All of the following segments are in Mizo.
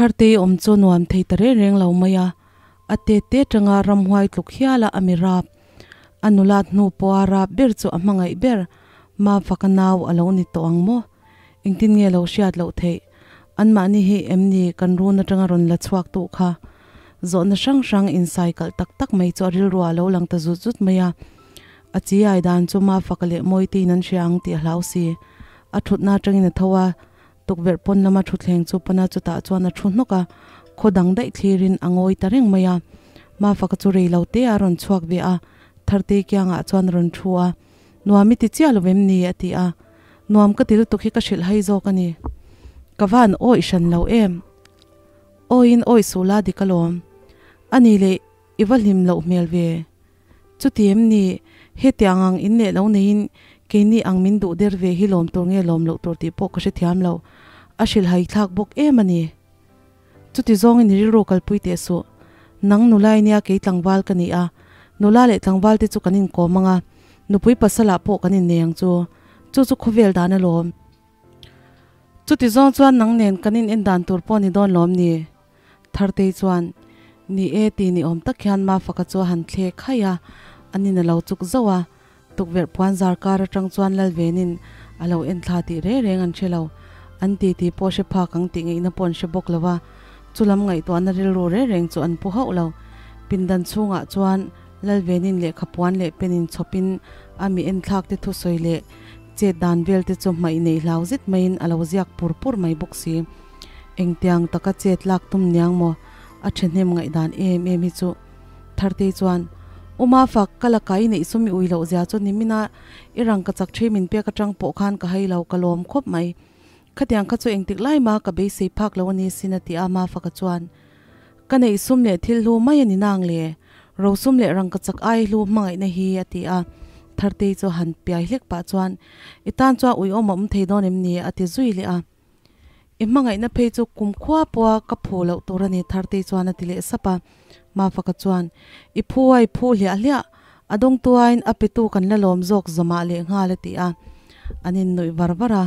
Thartei awm chu nuam thei ta reng reng lo mai a, a tet te tanga ramhuai tluk hiala a mi rap. A nulat hnu pawha rap ber chu a hmangaih ber, Mafaka nau a lo ni tawh ang maw? Engtin nge lo hriat loh theih? Anmahni hi em ni kan run atanga rawn la chhuak tuh kha? Zawhna hrang hrang insai kalh tak tak mai chu a rilru ah lo lang ta zut zut mai a. A chi ai dan chu Mafaka leh Mawitein an hria ang tih a hlau si. A thutna atangin a tho a, tukverh pawn lama thutthleng chu pana chutah chuan a thu hnawk a, khaw dang daih thlirin a ngawi ta reng mai a. Mafaka chu rei lo te a rawn chhuak ve a, Thartei kiangah chuan a rawn thu a, Nuam i ti chiah lo em ni? a ti a. Nuam ka ti lutuk hi ka hrilh hai zawk a ni. Ka van awih hran lo em? Awiin awih suh la dik alawm. A ni leh i va hlim loh hmel ve. Chuti em ni, hetiang ang in leh lo neiin keini ang min duh der ve hi lawm tur nge lawm loh tur tih pawh ka hrethiam lo. A hrilhhai thlak bawk em a ni. Chuti zawngin i rilru kalpui teh suh. Nang nula i nia kei tlangval ka ni a, nula leh tlangval te chu kan inkawm ang a, nupui pasalah pawh kan innei ang chu. Chu chu khawvel dan alawm. Chuti zawng chuan nang nen kan in en dan tur pawh ni dawn lawm ni? Thartei chuan, Ni e ti ni awm tak hian Mafaka chu a han thlek haih a, an in a lo chuk zauh a. Tukverh puan zar kar atang chuan Lalvenin a lo en thla tih reng reng an hre lo. An ti ti pawh hre phak ang tih ngaihna pawh an hre bawk lo va, chulam ngaihtuahna rilru reng reng chu an pu hauh lo. Pindan chhungah chuan Lalvenin lehkha puan leh pen in chhawpin a mi enthlak te thusawi leh chet dan vel te chu hmaih neih hlau zet maiin a lo ziak pur pur mai bawk si. Engtiang taka chet lak tum niang maw? A thahnem ngaihdan em em hi chu. Thartei chuan, U Mafak, ka laka i neih sum i ui loh zia chu nimina i rang ka chak ṭhi min pek aṭang pawh khan ka hai lo, ka lawm khawp mai. Khatiang kha chu engtik lai mah ka beisei phak lo a ni sin a ti a Mafaka chuan, Ka neih sum leh thil hlu mai a ni nang le, rosum leh rang ka chak ai hlu hmangaihna hi a ti a. Thartei chu han piai hlek pah chuan, I tan chuan uiawm a awm thei dawn em ni? a ti zui leh a. I hmangaihna phei chu kum khua pawha ka phu loh tur a ni Thartei chuan a ti leh sap a. Mafaka chuan, I phu a i phu hliah hliah, a dawngtu aiin a petu kan la lawm zawk zawmah leh nghal a ti a. An innuih var var a.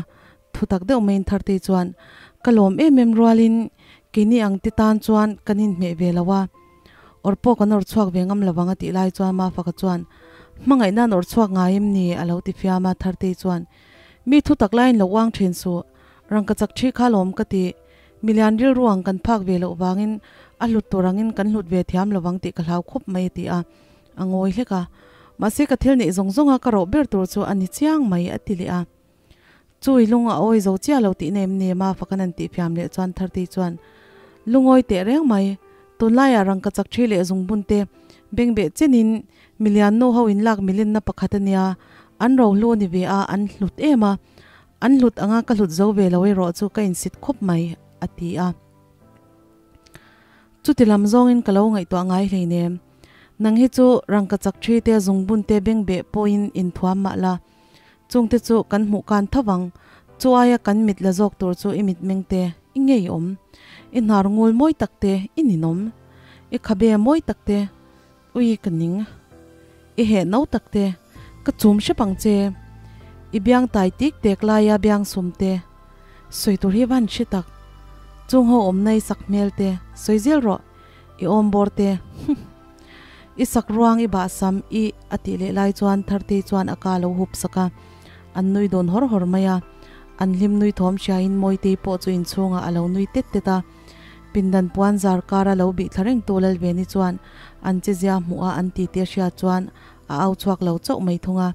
Thutak deuh maiin Thartei chuan, Ka lawm em em rualin keini ang te tan chuan kan inhmeh ve lo a. Awr pawh kan awr chhuak ve ngam lovang a tih lai chuan Mafaka chuan, Hmangaihna an awr chhuak ngai em ni? a lo ti fiam a. Thartei chuan, Mi thutak laiin lo uang thin suh. Rangkachak thi kha lawm ka ti. Milian rilru ang kan phak ve loh vangin a hlut tur angin kan hlut ve thiam lovang tih ka hlau khawp mai a ti a. A ngawi hlek a. Mahse ka thil neih zawng zawnga ka rawh ber tur chu a ni chiang mai a ti leh a. Chui lung a awi zo chiah lo tihna em ni ma fakan an tih fiam leh chuan Thartei chuan lungawi teh reng mai. Tunlaiah rangkachak thi leh zungbun te bengbeh chenin milian nu ho inlak milinna pakhat a nia. An rohlu a ni ve a, an hlut em a. An hlut anga ka hlut zo ve lo erawh chu ka insit khawp mai, a ti a. Chuti lam zawngin ka lo ngaihtuah ngai hleinem. Nang hi chu rangkachak thi te zungbun te bengbeh pawhin inthuam mah la. Chungte chu kan hmuh kan tho vang. Chu aia kan mit la zawk tur chu i mitmeng te i ngeiawm. I hnar ngul mawi tak te i ninawm. I khabe mawi tak te Ui ka ning. I heh no tak te, ka chum hrep ang che. I biang tai tik tek laia biang sum te, sawi tur hi van hre tak. Chung ho awm nai sak hmel te, sawi zel rawh. I awm bawr te, humm. I sak ruang i bah sam i a tih leh lai chuan Thartei chuan a ka lo hup sak a. An nui dawn hawr hawr mai a. An hlim nui thawm hriain Mawitei pawh chu inchhungah a lo nui tet tet a. Pindan puan zar kara lo bih thla rengtu Lalveni chuan an chezia hmuh a an titi a hriat chuan a au chhuak lo chauh mai thung a,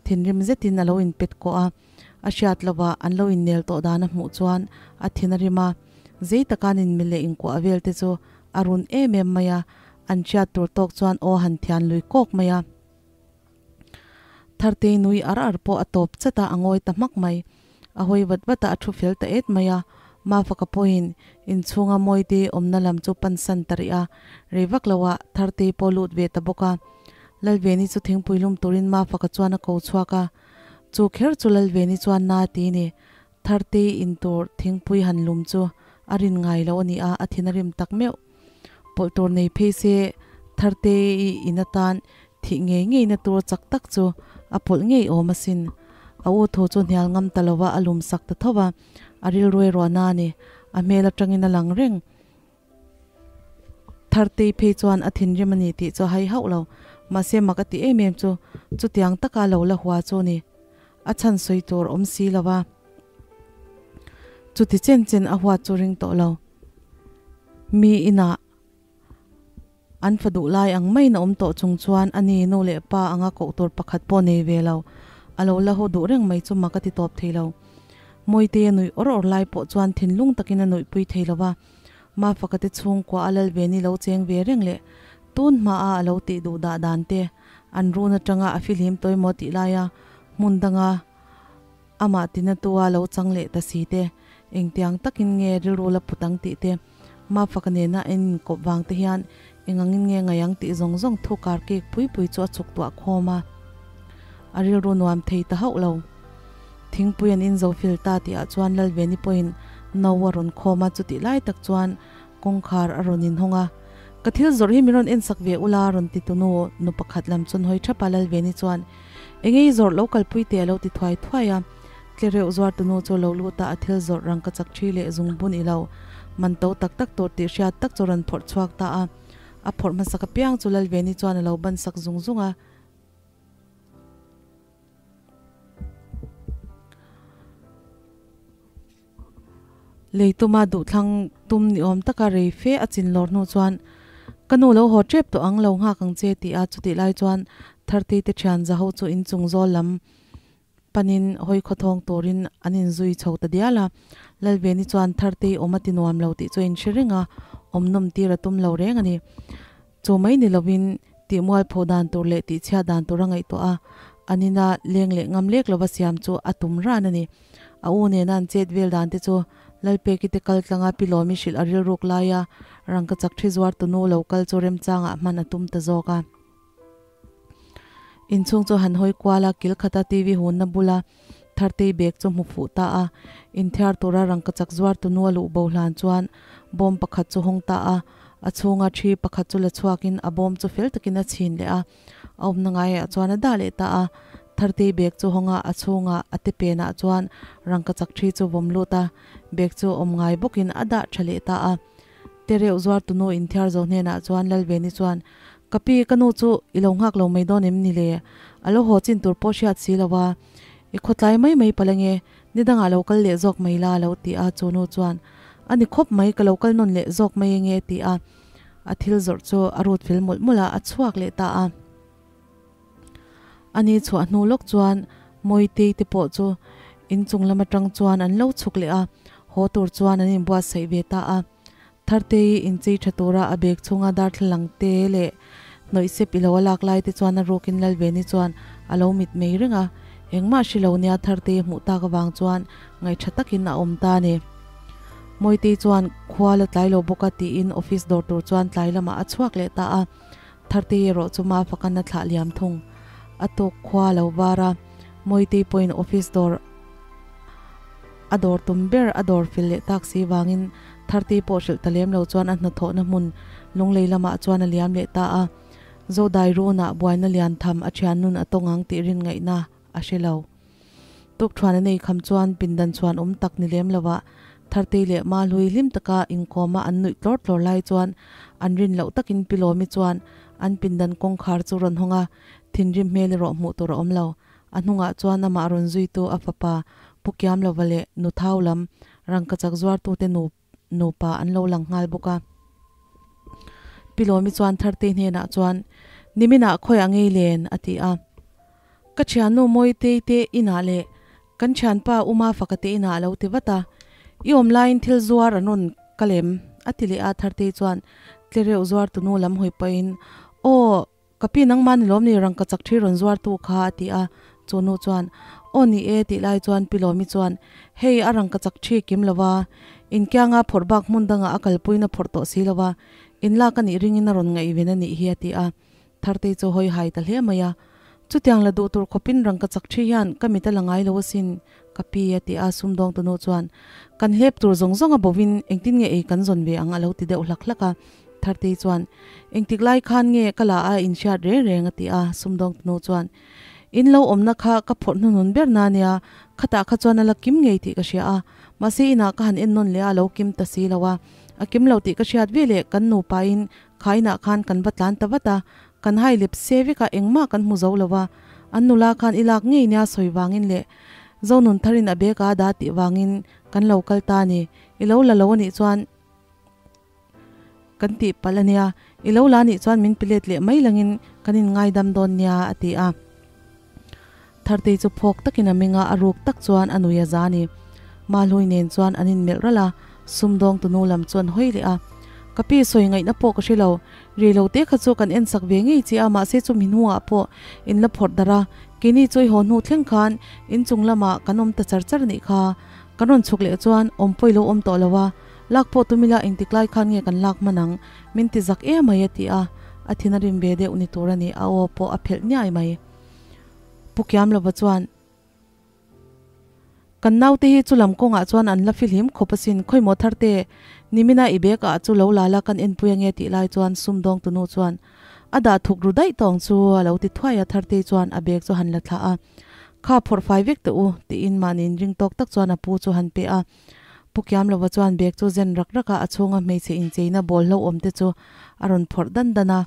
thinrim zetin a lo inpet kawh a, a hriat lovah an lo innel tawh dan a hmuh chuan a thin a rim a, zei taka an inmil leh inkuah vel te chu a run em em mai a, an hriat tur tawk chuan aw han thian lui kawk mai a. Thartei nui ar ar pawh a tawp chat a, a ngawi ta hmak mai. A hawi vat vat a, a thu fel ta et mai a. Mafaka pawhin inchhunga Mawitei awmna lam chu pansan ta rih a, rei vak loah Thartei pawh lut ve ta bawk a. Lalveni chu thingpui lum turin Mafaka chuan a ko chhuak a. Chu kher chu Lalveni chuan na ti ni. Thartei in tur thingpui han lum chu a rin ngai lo a ni a, a thin a rim tak meuh. Pawlh tur nei phei se Thartei in atan thih ngei ngei na tur chak tak chu a pawlh ngei awm asin. A u thu chu hnial ngam ta lova a lum sak ta tho va, a rilru erawh na a ni. A hmel atangin a lang reng. Thartei phei chuan a thinrim a ni tih chu a hai hauh lo, mahse mak a ti em em chu chutiang taka lo la hua chu ni. A chhan sawi tur awm si lo va, chuti chen chen a huat chu ring tawh lo. Mi inah an fa duh lai ang maiin a awm tawh chung chuan a ni nu leh pa anga koh tur pakhat pawh nei ve lo. A lo la haw duh reng mai chu mak a ti tawp thei lo. Mawitei a nuih awr awr lai pawh chuan thinlung takin a nuihpui thei lo va. Mafaka te chhungkua a lal ve ni lo cheng ve reng leh tun hmaa a lo tih duh dah dan te an run atanga a fihlim tawi maw tih laia hmun danga amah tina tua lo chang leh ta si te engtiang takin nge rilru la put ang tih te Mafaka nena en inkawp vang te hian engangin nge ngaih ang tih zawng zawng thu kar kek pui pui chu a chuk tuah khawm a, a rilru nuam thei ta hauh lo. Thingpui an inzo fil ta tihah chuan Lalveni pawhin no a rawn khawm a, chutih lai tak chuan kawngkhar a rawn inhawng a. Ka thil zawrh hi min rawn ensak ve ula rawn ti tunu nu pakhat lam chuan hawi thap a, Lalveni chuan enge i zawrh lo kalpui teh a lo ti thuai thuai a. Tlereuh zuar tunu chu lo lut a, a thil zawrh rang ka chak thi leh zungbun i lo man to tak tak tur tih hriat tak chu rawn phawrh chhuak ta a. A phawrh hmasak apiang chu Lalveni chuan a lo ban sak zung zung a. Lei tuma duhthlang tum ni awm taka rei fe a chin lawr hnu chuan, Ka nu lo haw tep tawh ang, lo nghak ang che ti a chutih lai chuan Thartei te thian za ho chu inchung zawl lam panin hawi khawthawng turin an inzui chho ta dial a. Lalveni chuan Thartei awm a ti nuam lo tih chu a inhre reng a, awm nawm tir a tum lo reng a ni. Chu mai ni lovin tih mualpho dan tur leh tih chhiat dan tur a ngaihtuah a, an ina leng leh ngam lek lova siam chu a tum ran a ni. A u nena an chet vel dan te chu Lalpeki te kal tlanga Pi Lawmi hrilh a rilruk laia rangka chak thi zuar tunu lo kal chu remchangah hman a tum ta zawk a. Inchhung chu han hawi kual a, kil khata TV hunna bula Thartei bag chu hmu fuh ta a. Inthiar tura rangka chak zuar tunu a luh bo hlan chuan bawm pakhat chu hawng ta a. A chhunga thi pakhat chu la chhuakin a bawm chu fel takin a chhin leh a, a awmna ngaiah chuan a dah leh ta a. Thartei bag chu hawng a, a chhunga a te penah chuan rangka chak thi chu vawm lut a, bag chu awm ngai bawkin a dah tha leh ta a. Tereuh zuar tunu inthiar zo hnenah chuan Lalveni chuan, Ka pi, ka nu chu i lo nghak lo mai dawn em ni le? A lo haw chin tur pawh hriat si lo a, i khawtlai mai mai palh ange, ni dangah lo kal leh zawk mai la a lo ti a, chu nu chuan, A ni khawp mai, ka lo kal nawn leh zawk mai ange ti a, a thil zawrh chu a rut fel mawlh mawlh a, a chhuak leh ta a. Ani chhuah hnu lawk chuan Mawitei te pawh chu inchung lam atang chuan an lo chhuk leh a, haw tur chuan an inbuatsaih ve ta a. Thartei inchei tha tura a bag chhunga darthlalang te leh hnawih sep ilo a lak lai te chuan a rukin Lalveni chuan a lo mit mei reng a, engmah hri lo nia Thartei a hmuh tak avang chuan ngaihṭha takin a awm ta a ni. Mawitei chuan khua la tlai lo bawk a tiin office dawr tur chuan tlai lamah a chhuak leh ta a. Thartei erawh chu Mafakan a thlah liam thung. A tawk khua a lo var a, Mawitei pawhin office dawr a dawr tum ber a dawr fil leh tak si vangin Thartei pawh hrilh ta lem lo chuan a hnathawhna hmun Lunglei lamah chuan a liam leh ta a. Zodai runah buaina lian tham a thian nun a tawng ang tih rin ngaihna a hre lo. Tukthuan a nei kham chuan pindan chhuan awm tak ni lem lovah Thartei leh Mahlui hlim taka inkawma an nuih tlawr tlawr lai chuan an rin loh takin Pi Lawmi chuan an pindan kawngkhar chu rawn hawng a, thinrim hmel erawh hmuh tur a awm lo. A hnungah chuan amah rawn zuitu a fapa Pu Kiamlova leh Nu Thau lam rangkachak zuartute nu nupa an lo lang nghal bawk a. Pi Lawmi chuan Thartei hnenah chuan, Niminah khawiah ngei len? a ti a. Ka thiannu Mawitei te inah leh kan thianpa Uma faka te inah a lo ti vat a. I awm laiin thil zuar an rawn kal em? a ti leh a. Thartei chuan tlereuh zuar tunu lam hawi pahin, Aw, Ka pi nangmah ni lawm ni rangka chak thi rawn zuar tu kha a ti a, chu nu chuan, Aw ni e tih lai chuan Pi Lawmi chuan, Hei a rangka chak thi kim lo va, inkianga phawrh bak hmun dangah a kalpuiin a phawrh tawh si lo va, inlak a nih ringin a rawn ngaihven a nih hi a ti a, Thartei chu hawi hai ta hle mai a, Chutiang la duh tur khawpin rangka chak thi hian ka mit a la ngai lo asin ka pi a ti a, sumdawng tunu chuan, Kan hlep tur zawng zawng a bovin engtin nge ei kan zawn ve ang a lo ti deuh hlak hlak a. Thartei chuan, Engtik lai khan nge ka la a inhriat reng reng a ti a, sumdawng tunu chuan, In lo awmna kha ka phawrh hnunun ber na nia, khatah kha chuan a la kim ngei tih ka hria a, mahse inah ka han en nawn leh a, a lo kim ta si lo a, A kim lo tih ka hriat ve leh kan nupa in kha inah khan kan va tlan ta vat a, kan hai lep se vek a, engmah kan hmu zo lo va. An nula khan i lak ngei nia sawi vangin leh Zonun tharin a bag a dah tih vangin kan lo kal ta a ni. I lo la lo a nih chuan kan tih palh a nia, i lo la nih chuan min pe let leh mai langin kan in ngaidam dawn nia a ti a. Thartei chu phawk takin a meng a, a ruk tak chuan a nui a za a ni. Mahlui nen chuan an inmelh ralh a, sumdawng tunu lam chu an hawi leh a. Ka pi sawi ngaihna pawh ka hre lo, rei lo te kha chu kan ensak ve ngei che a, mahse chumi hnuah pawh in la phawrh darh a, keini chu i haw hnu thleng khan inchung lamah kan awm ta char char a nih kha. Kan rawn chhuk leh chuan awmpawih lo awm tawh lo a, lak pawh tum ila engtik lai khan nge kan lak hman ang, min ti zak em mai a ti a, a thin a rim ve deuh ni tur a ni, a aw pawh a phelh niai mai. Pu Kiamlova chuan, Kan naute hi chu lam kawngah chuan an la fihlim khawp asin, khawimaw tharte, nimina i bag ah chu lo la la kan enpui ange tih lai chuan sumdawng tunu chuan a dah thuk ru daih tawng chu a lo ti thuai a, Thartei chuan a bag chu han la thlah a. Kha phawrh fai vek teh u, tiin mahni inring tawk tak chuan a pu chu han pe a. Pu Kiamlova chuan bag chu zen rak rak a, a chhunga hmeichhe incheina bawl hlauhawm te chu a rawn phawrh dan dan a.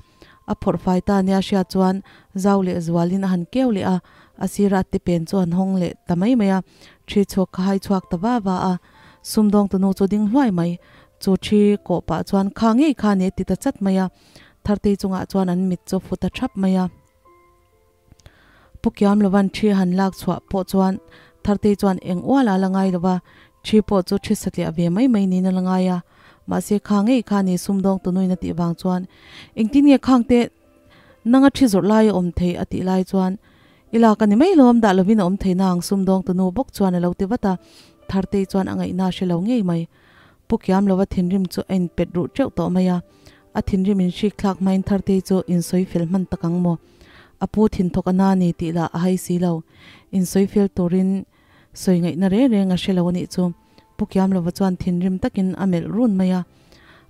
A phawrh fai ta nia hriat chuan zau leh zualin a han keu leh a, a sira a tipen chu an hawng leh ta mai mai a. Thi chhuak kha hai chhuak ta va va a. Sumdawng tunu chu ding hluai mai. Chu thi kawh pah chuan kha ngei kha ni a ti ta chat mai a. Thartei chungah chuan an mit chu fu ta thap mai a. Pu Kiam Lovan thi han lak chhuah pawh chuan Thartei chuan eng ual a la ngai lo va, thi pawh chu thi satliah ve mai mai niin a la ngai a. Mahse kha ngei kha ni sumdawng tunuin a tih vang chuan engtin nge khangte nanga thi zawrh lai a awm thei a tih lai chuan i lak a ni mai lawm dah lovin a awm thei nang sumdawng tunu bawk chuan a lo ti vat a. Thartei chuan a ngaihna a hre lo ngei mai. Pu Kiam Lova thinrim chu a inpet ruh teuh tawh mai a. A thinrim inhrik thlak hmain Thartei chu insawi fel hman tak ang maw? A pu thin thawk a na ni tih lah a hai si lo. Insawi fel turin sawi ngaihna reng reng a hre lo a nih chu. Pu Kiam Lova chuan thinrim takin a melh run mai a.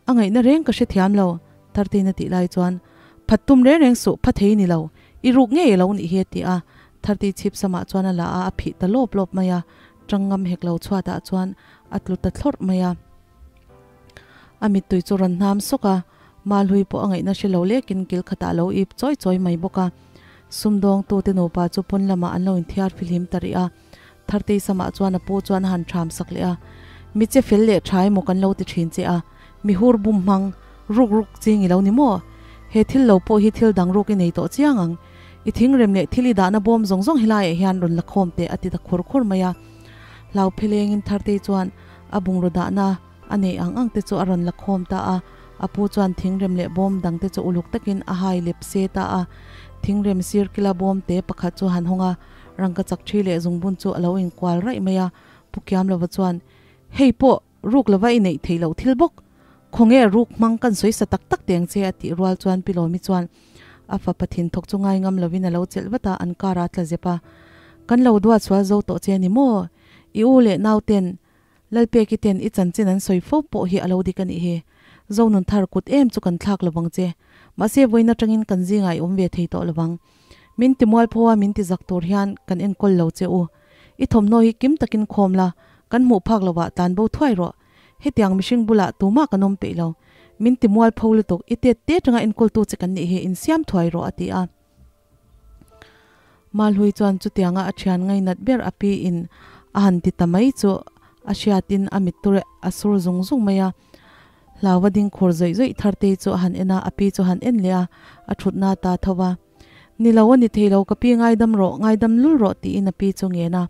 A ngaihna reng ka hrethiam lo, Thartei'n a tih lai chuan, Phat tum reng reng suh, pha thei ni lo. I ruk ngei a lo nih hi a ti a. Thartei chhip samah chuan a la a, a phih ta lawp lawp mai a. Tangngam hek lo chhuatah chuan a tlu ta thlawrh mai a. A mittui chu rawn hnam sawk a, Malhui pawh a ngaihna hre lo lekin kil khatah a lo ip chawi chawi mai bawk a. Sumdawng tute nupa chu pawn lamah an lo inthiar fihlim ta rih a. Thartei samah chuan a pu chuan a han ṭham sak leh a, Mi che fel leh ṭha emaw kan lo ti ṭhin che a, mi hur bum hmang, ruk ruk ching i lo ni maw? He thil lo pawh hi thil dang ruk i nei tawh chiang ang. I thingrem leh thil i dahna bawm zawng zawng helaiah hian rawn la khawm teh a ti ta khur khur mai a. Hlau phelengin Thartei chuan a bungraw dahna a neih ang ang te chu a rawn la khawm ta a, a pu chuan thingrem leh bawm dang te chu uluk takin a hai lep se ta a. Thingrem sir kila bawm te pakhat chu han hawng a, rangka chak thi leh zungbun chu a lo inkual raih mai a. Pu Kiamlova chuan, Hei pawh ruk lova i neih theih loh thil bawk. Khawnge ruk hmang kan sawi sa tak tak teng che a tih rual chuan Pi Lawmi chuan a fapa thin thawk chu ngai ngam lovin a lo chelh vat a, an car a tla zep a. Kan lo duat sual zo tawh che a ni maw? I u leh nau ten, Lalpeki ten i chanchin an sawi fo pawh hi a lo dik a nih hi. Zonun thar kut em chu kan thlak lovang che. Mahse vawiin atangin kan zingah i awm ve thei tawh lovang. Min ti mualpho a min ti zak tur hian kan enkawl lo che u. I thawmhnaw hi kim takin khawm la, kan hmuh phak lovah tlan bo thuai rawh. Hetiang mihring bulah tumah kan awm peih lo. Min ti mualpho lutuk, i tet te atanga enkawltu che kan nih hi insiam thuai rawh a ti a. Malhui chuan chutianga a thian ngainat ber a pi in a han ti ta mai chu a hriatin a mittur a sur zung zung mai a. Hlauva ding khur zawih zawih Thartei chu a han en a, a pi chu a han en leh a, a thutna ta tho va. Ni lo a ni thei lo, ka pi ngaidam rawh, ngaidam lul rawh tiin a pi chu ngen a.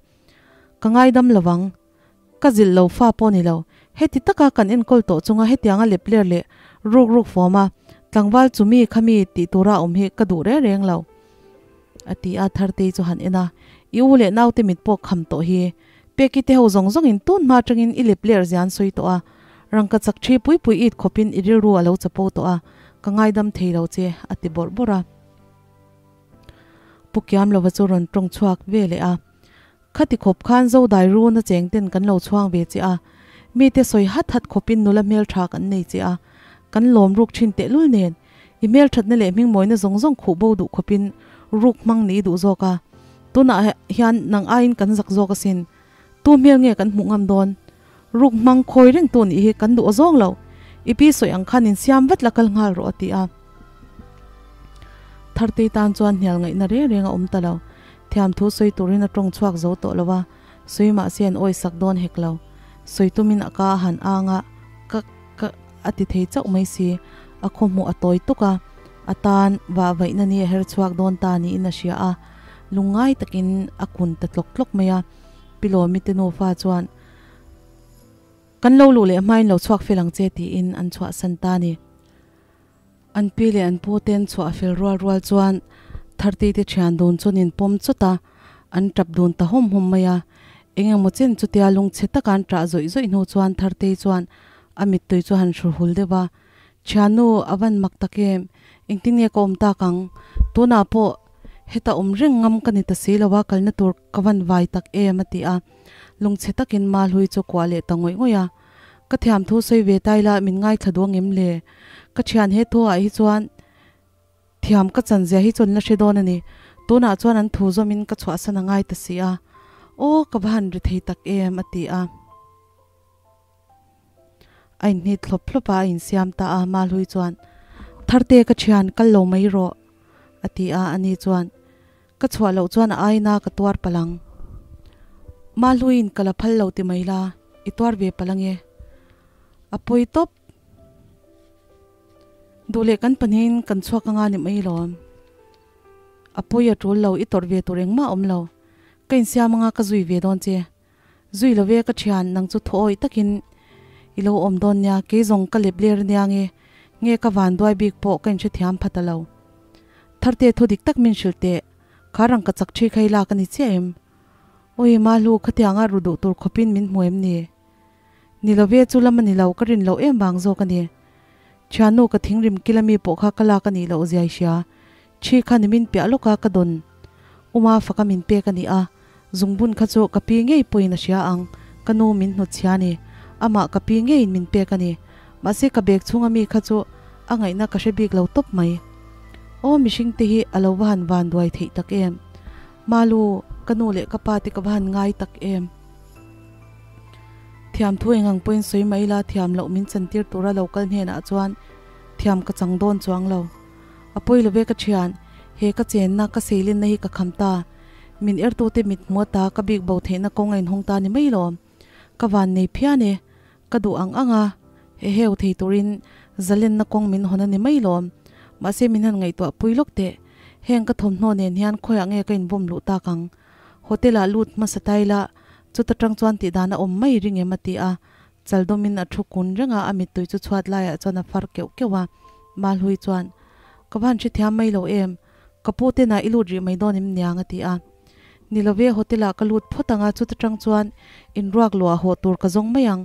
Ka ngaidam lovang. Ka zilh lo fa pawh ni lo. Heti taka kan enkawl tawh chunga hetianga lep ler leh ruk ruk fawm a, tlangval chumi khami tih tura awm hi ka duh reng reng lo. A ti a, Thartei chu han en a, I u leh naute mit pawh kham tawh hi. Peki te ho zawng zawngin tun hma atangin i lep ler zia an sawi tawh a, rangka chak thi pui pui it khawpin i rilru a lo chapo tawh a, ka ngaidam thei lo che, a ti bawrh bawrh a. Pu Kiamlova chu rawn tawng chhuak ve leh a. Khati khawp khan Zodai run a cheng ten kan lo chhuang ve che a, mite sawi hat hat khawpin nula hmeltha kan nei che a, kan lawm ruk thin tehlul nen, i hmelthatna leh hmingmawina zawng zawng khuh bo duh khawpin ruk hmang ni i duh zawk a, tunah hian nang aiin kan zak zawk asin, tu hmel nge kan hmuh ngam dawn? Ruk hmang khawi reng tu nih hi kan duh awzawng lo. I pi sawi ang khan insiam vat la kal nghal rawh a ti a. Thartei tan chuan hnial ngaihna reng reng a awm ta lo. Thiam thu sawi turin a tawng chhuak zo tawh lo a, sawi mah se an awi sak dawn hek lo. Sawi tumin a ka a han ang a, ka ka a ti thei chauh mai si. A khaw hmuh a tawi tuk a, a tan vah vaihna ni a her chhuak dawn ta niin a hria a, lungngai takin a kun ta tlawk tlawk mai a. Pi Lawmi te nufa chuan. Kan lo luh leh hmain lo chhuak fel ang che tiin an chhuahsan ta ni. An pi leh an pu ten chhuah fel rual rual chuan Tharti te thian dun chu nin pawm chawt a, an tap dun ta hawm hawm mai a. Eng emaw chen chutia lungchhe taka an tah zawih zawih hnu chuan Thartei chuan a mittui chu a han hru hul deuh a, Thiannu, a van mak tak em? Engtin nge ka awm tak ang? Tunah pawh heta awm reng ngam ka ni ta si lo a, kalna tur ka van vai tak em? a ti a. Lungchhe takin Mahlui chu kuah leh ta ngawih ngawih a. Ka thiam thu sawi ve tai la min ngaithla duh angem le? Ka thian he thu ah hi chuan thiam ka chan zia hi chuan la hre dawn a ni. Tunah chuan an thu zawmin ka chhuahsan a ngai ta si a. Aw ka va han ri thei tak em a ti a. A inhnit thlawp thlawp a, a insiam ta a. Mahlui chuan, Tharte ka thian kal lo mai rawh a ti a. Ani chuan, Ka chhuah loh chuan a aina ka tuar palh ang. Mahluiin ka la phal lo ti mai la, i tuar ve palh ange. A pawi tawp. Duh leh kan pahnihin kan chhuak anga ni mai lawm. A pawi a tul lo, i tawrh ve tur engmah a awm lo. Ka insiam anga ka zui ve dawn che. Zui lo ve ka thian, nang chu thu awih takin i lo awm dawn nia, kei zawng ka lep ler ania nge, nge ka van duai bik pawh ka inhrethiam pha ta lo. Tharte thu dik tak min hrilh teh, kha rangka chak thi kha i lak a ni chiah em? Awi Mahlu, khatianga ru duh tur khawpin min hmu em ni? Ni lo ve, chu lam a ni lo, ka rin loh em vang zawk a ni. Thiannu ka thingrim kila mi pawh kha ka lak a nih loh zia i hria. Thi kha nimin piah lawka ka dawn uma faka min pek a ni a, zungbun kha chu ka pi ngei pawhin a hria ang, ka nu min hnutchhia a ni, amah ka pi ngeiin min pek a ni. Mahse ka bag chhunga mi kha chu a ngaihna ka hre bik lo tawp mai. Aw mihring te hi a lo va han van duai theih tak em. Malu, ka nu leh ka pa te ka va han ngai tak em. Thiam thu eng ang pawhin sawi mai ila thiam loh min chantir tura lo kal hnenah chuan thiam ka chang dawn chuang lo. A pawi lo ve ka thian, he ka chenna, ka seilenna hi ka kham ta. Min ertute mit hmu ata ka bik bo theihna kawng a inhawng ta ni mai lo. Ka van nei phian e, ka duh ang ang a, he heu thei turin zalenna kawng min hawn a ni mai lo. Mahse min han ngaihtuah pui lawk teh, heng ka thawmhnaw nen hian khawiah nge ka inbawm luh tak ang? Hotel ah lut hmasa ta ila, chuta tang chuan tihdan a awm mai ring em a ti a, Chaldawmin a thu kun reng a, a mittui chu chhuat laiah chuan a far keuh keuh a. Malhui chuan, Ka van hrethiam mai lo em? Ka pu te nah i lut rih mai dawn em niang? a ti a. Ni lo ve, hotel ah ka lut phawt ang a, chuta tang chuan inruak luah haw tur ka zawng mai ang.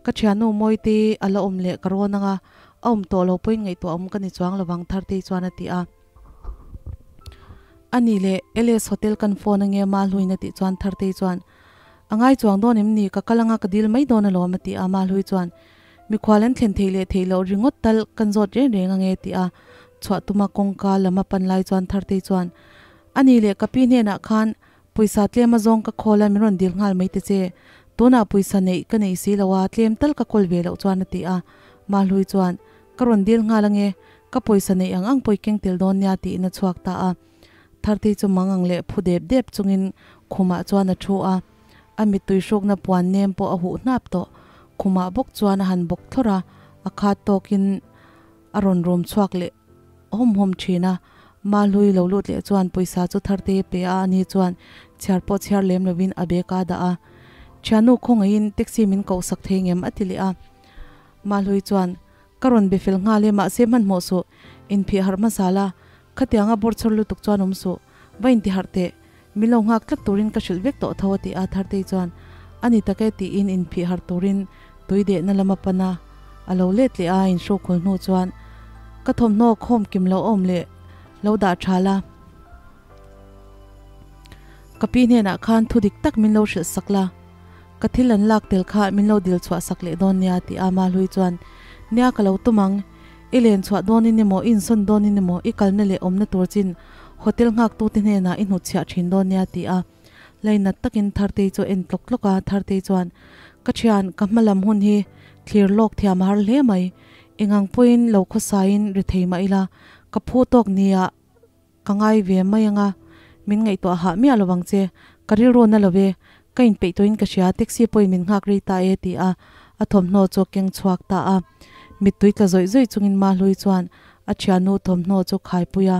Ka thiannu Mawite a la awm leh ka rawn ang a, a awm tawh lo pawhin ngaihtuah awm ka ni chuang lo vang Thartei chuan a ti a. A nih leh, LS Hotel kan phone ange Malhuiin a tih chuan Thartei chuan, A ngai chuang dawn em ni? Ka kal anga ka dil mai dawn alawm a ti a, Malhui chuan, Mikhual an thlen theih leh theih loh ringawt tal kan zawt reng reng ange ti a, chhuah tuma kawngka lam a pan lai chuan Thartei chuan, A nih leh ka pi hnenah khan pawisa tlem a zawng ka khawl a min rawn dil nghal mai ta che, tunah pawisa neih ka nei si lo a, tlem tal ka kawl ve loh chuan a ti a, Malhui chuan, Ka rawn dil nghal ange, ka pawisa neih ang ang pawh i keng tel dawn nia tiin a chhuak ta a. Thartei chu mangang leh phu dep dep chungin khumah chuan a thu a, a mittui hrukna puan nem pawh a huh hnap tawh. Khumah bawk chuan a han bawk thlawrh a, a khat tawkin a rawn rum chhuak leh hawm hawm thin a. Mahlui lo lut leh chuan pawisa chu Thartei a pe a, ani chuan chhiar pawh chhiar lem lovin a bag a dah a. Thiannu khawngaihin taxi min koh sak thei ngem a ti leh a. Mahlui chuan, Ka rawn be fel nghal e, mahse hmanhmawh suh, inphih harh hmasa la, khatianga bawrchhawr lutuk chuan awm suh, va inti harh teh, min lo nghak tlat turin ka hrilh vek tawh tho a ti a, Thartei chuan, A ni tak e tiin inphih harh turin tui dehna lam a pan a, a lo let leh a, a inhrukhul hnu chuan, Ka thawmhnaw khawm kim lo awm leh lo dah tha la, ka pi hnenah khan thu dik tak min lo hrilh sak la. Ka thil an lak tel kha min lo dil chhuah sak leh dawn nia ti a Mahlui chuan, Nia ka lo tum ang, i len chhuah dawnin emaw i insawn dawnin emaw i kalna leh awmna tur chin hotel nghaktute hnenah i hnutchhiah thin dawn nia ti a lainat takin Thartei chu a en tlawk tlawk a, Thartei chuan, Ka thian, ka hma lam hun hi thlir lawk thiam a har hle mai. Engang pawhin lo khawsaiin ri thei mah ila, ka phu tawk nia ka ngai ve mai anga, min ngaihtuah hah miah lo vang che. Ka rilru na lo ve, ka inpeih tawhin ka hria, taxi pawhin min nghak rei ta e ti a, a thawmhnaw chu a keng chhuak ta a. Mittui tla zawih zawih chungin Mahlui chuan a thiannu thawmhnaw chu khaipui a.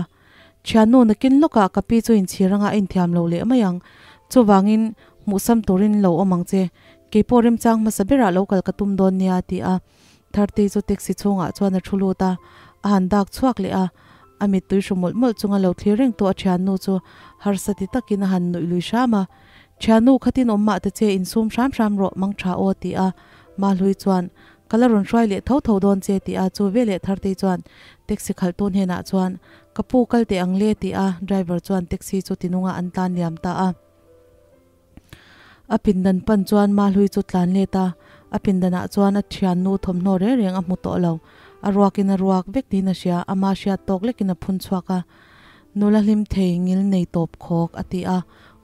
Thiannu nakin lawkah ka pi chu inchhir anga a inthiam lo leh mai ang. Chuvangin hmuhsam turin lo awm ang che. Keipawh remchang hmasa berah lo kal ka tum dawn nia a ti a. Thartei chu taxi chhungah chuan a thu lut a, a han dak chhuak leh a. A mittui hru mawlh mawlh chunga lo thlir reng tawh a thiannu chu harsa ti takin a han nuih lui hram a. Thiannu khatin awm mah ta che insum hram hram rawh mang tha aw a ti a. Mahlui chuan Ka la rawn hruai leh tho tho dawn che tih a chu veleh Thartei chuan taxi khalhtu hnenah chuan ka pu kal teh ang le tih a driver chuan taxi chu tinunga an tlan liam ta a. A pindan pan chuan Mahlui chu tlan let a, a pindanah chuan a thiannu thawmhnaw reng reng a hmu tawh lo. A ruakin a ruak vek niin a hria, ama hriat tawk lekin a phun chhuak a. Nula hlim thei ngil nei tawp khawk a ti a,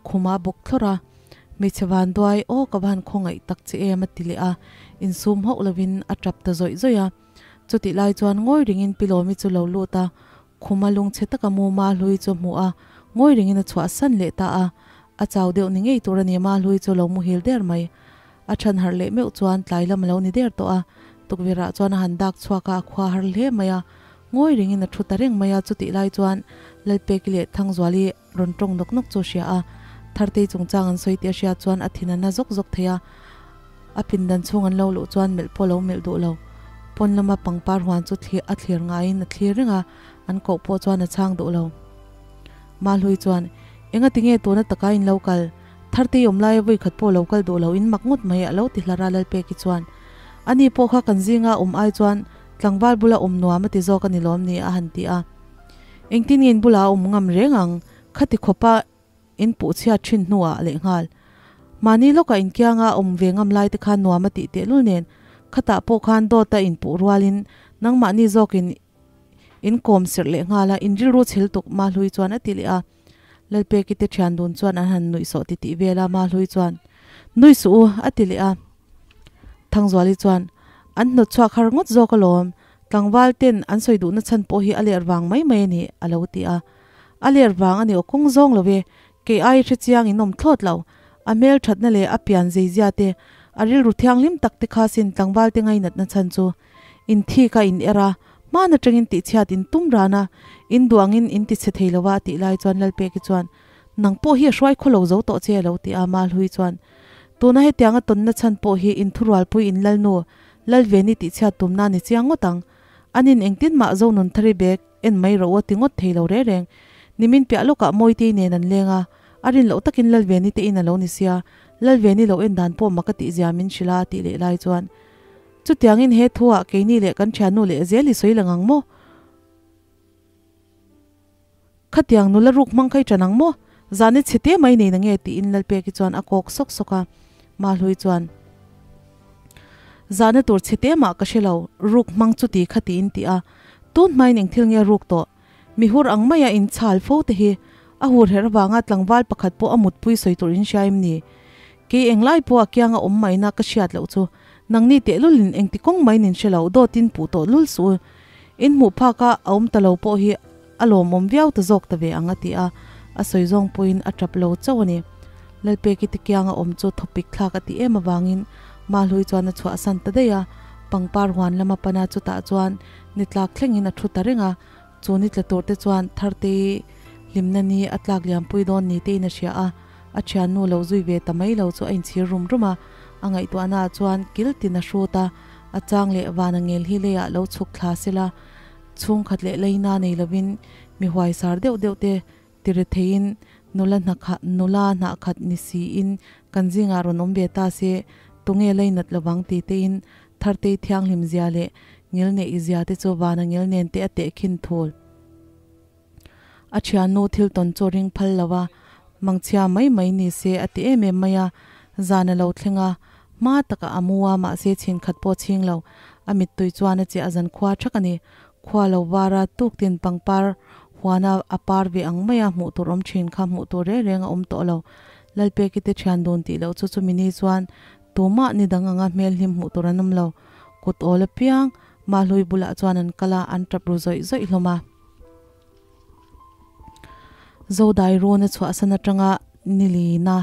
khumah a bawk thlawrh a. Hmeichhe vanduai, aw ka van khawngaih tak che em a ti leh a, insum hauh lovin a tap ta zawih zawih a. Chutih lai chuan ngawi ringin Pi Lawmi chu lo lut a, khuma lungchhe taka mu Mahlui chu a hmu a, ngawi ringin a chhuah san leh ta a. A chau deuh ni ngei tur a ni, Mahlui chu lo muhil der mai. A chhan harh leh meuh chuan tlai lam a lo ni der tawh a, tukverhah chuan a han dak chhuak a, a khua har hle mai a. Ngawi ringin a thu ta reng mai a, chutih lai chuan Lalpeki leh Thangzuali rawn tawng nawk nawk chu a hria a, Thartei chungchang an sawi tih a hriat chuan a thin a na zawk zawk thei a, a pindan chhung an lo luh chuan melh pawh a lo melh duh lo. Pawn lama pangpar huan chu thlir a thlir ngaiin a thlir reng a, an koh pawh chuan a chhang duh lo. Mahlui chuan, Enga tinge tuna taka in lo kal? Thartei awm laia vawi khat pawh lo kal duh lo in mak ngawt mai a lo ti hlar a Lalpeki chuan, Ani pawh kha kan zinga awm ai chuan tlangval bula awm nuam a ti zawk a ni lawm ni a han ti a. Engtin nge in bulah a awm ngam reng ang? Khati khawpa in puh chhiat thin hnuah lehnghal. Mahni lawkah inkianga awm ve ngam lai te khan nuam a tih tehlul nen, khatah pawh khan dawta in puh rualin nangmahni zawkin in kawm serh lehnghal a, in rilru chhel tuk Mahlui chuan a ti leh a. Lalpeki te thian dun chuan an han nuih sawh titih vel a, Mahlui chuan, Nui suh u, a ti leh a. Thangzuali chuan, An hnawt chhuak har ngawt zawk alawm, Tlangval ten an sawi duhna chhan pawh hi a ler vang mai mai a ni, a lo ti a. A ler vang a ni aw kawng zawng lo e, kei ai hre chiang in awm thlawt lo. A hmel thatna leh a pian zeizia te, a rilru thianghlim tak te kha sin tlangval te ngainatna chhan chu. In thik a in er a, hman atangin tihchhiat in tum ran a, in duangin in tichhe thei lo a a tih lai chuan Lalpeki chuan, Nang pawh hi a hruai khaw lo zo tawh che a lo ti a, Malhui chuan, Tuna hetiang a tawnna chhan pawh hi in thurualpui in Lalnu, Lalveni tihchhiat tumna a ni chiang ngawt ang. Anin engtin mah Zonun Thari bag en mai rawh u a ti ngawt thei lo reng reng. Nimin piah lawkah Mawitei nen an leng a, a rin loh takin Lalveni te in a lo ni sia, Lalveni lo en dan pawh mak a tih zia min hrilh a a tih leh lai chuan chutiangin he thu ah keini leh kan thiannu leh zel i sawi lang ang maw? Khatiang nula ruk hmang kha i ṭan ang maw? Zahni chhe te mai nei na nge? tiin Lalpeki chuan a kawk sawk sawk a. Mahlui chuan, Zahna tur chhe te mah ka hre lo, ruk hmang chuti kha tiin ti a. Tun hmain eng thil nge ruk tawh? Mihur ang maia in chhal fo te hi a hur herh avanga tlangval pakhat pawh a mutpui sawi tur in hria em ni? Kei englai pawh a kianga awm maina ka hriat loh chu nangni tehlulin engti kawng mai nin hre lo, dawtin puh tawh lul suh u. In hmuh phaka a awm ta lo pawh hi a lawmawm viau ta zawk ta ve ang a ti a, a sawi zawng pawhin a tap lo chauh a ni. Lalpeki te kianga awm chu thawpik thlak a tih em avangin Mahlui chuan a chhuahsan ta daih a, pangpar huan lama pana chutah chuan ni tlak thlengin a thu ta reng a, chu ni tla tur te chuan Thartei hlimna ni a tlak liampui dawn ni tein a hria a, a thiannu lo zui ve ta mai lo chu a inchhir rum rum a, a ngaihtuahna ah chuan kil tin a hrut a, a chang leh vana ngel hi leiah lo chhuk thla sela, Chhungkhat leh leina nei lovin mi huaisar deuh deuh te tire theiin nula hnakhat nula hnahkhat ni siin kan zingah rawn awm ve ta se tunge leinat lovang ti tein Thartei thianghlim zia leh ngil neih zia te chu vana ngil nen te a tehkhin thul. A thiannu thil tawn chu ring phal lo a, mangchhia mai mai ni se a ti em em mai a, zan a lo thleng a, hma takah a mu a, mahse chhin khat pawh chhing lo, a mittui chuan a chiah a zan khua thak a ni. Khua lo var a, tuktin pangpar huana a par ve ang mai a, hmuh tur awm thin kha hmuh tur reng reng a awm tawh lo. Lalpeki te thian dun tih loh chu chumi ni chuan tumah ni dang anga hmel hlim hmuh tur an awm lo. Kut awl apiang. Mahlui bulah chuan an kal a, an tap ru zawih zawih hlawm a. Zodai rawn a chhuahsan atanga nilina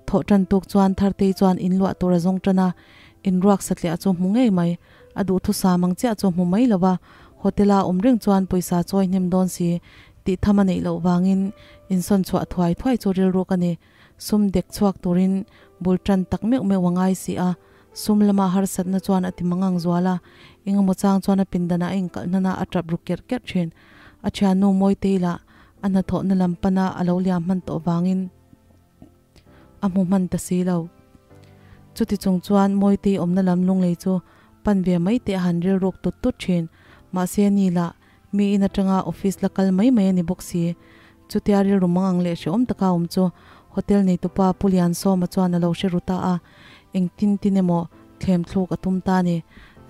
thawh tan tuk chuan Thartei chuan in luah tur a zawng tan a, in ruak satliah chu hmu ngei mai. A duhthusam ang chiah chu hmu mai lo va, hotel a awm reng chuan pawisa chawi hnem dawn si tih tham a neih loh vangin insawn chhuah thuai thuai chu rilruk a ni. Sum dek chhuak turin bul tan tak meuh meuh a ngai si a, sum lama harsatna chuan a ti mangang zual a, engemaw chang chuan a pindanah a inkalh hnan a, a tap ru kerh kerh thin. A thiannu Mawitei lah a hnathawhna lam pana a lo liam hman tawh vangin a hmu hman ta si lo. Chuti chung chuan Mawitei awmna lam lunglei chu pan ve mai teh a han rilruk tut tut thin. Mahse ni lah mi in atanga office la kal mai mai a ni bawk si. Chutia rilru mangang leh hrehawm taka awm chu hotel neitupa Pu Liansawma chuan a lo hre ru ta a, engtin tin emaw thlem thluk a tum ta a ni.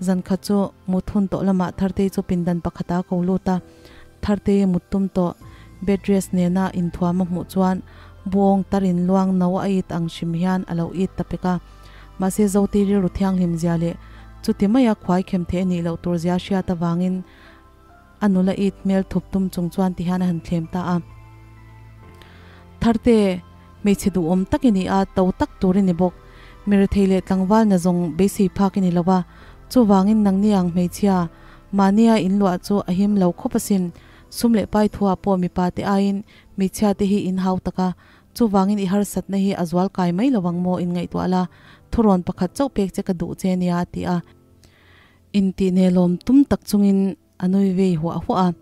Zan khat chu mut hun tawh lamah Thartei chu pindan pakhatah a ko lut a, Thartei a mut tum tawh. Bed rest nena inthuam a hmuh chuan buang tarin luang no a it ang hrim hian a lo it ta pek a. Mahse Zoti rilru thianghlim zia leh chuti maia khuai khem theih a nih loh tur zia hriat avangin a nula it hmel thup tum chung chuan ti hian a han thlem ta a. Tharte, hmeichhe duhawm tak i ni a, to tak tur i ni bawk. Mirethei leh tlangval na zawng beisei phak i ni lo va, chuvangin nangni ang hmeichhia, mahnia inluah chu a him lo khawp asin. Sum leh pai thuah pawh mipa te aiin hmeichhia te hi in hau tak a, chuvangin i harsatna hi a zual kai mai lo ang maw inngaihtuah la, thurawn pakhat chauh pek che ka duh che nia a ti a. Intih nelawm tum tak chungin a nui vei huah huah a.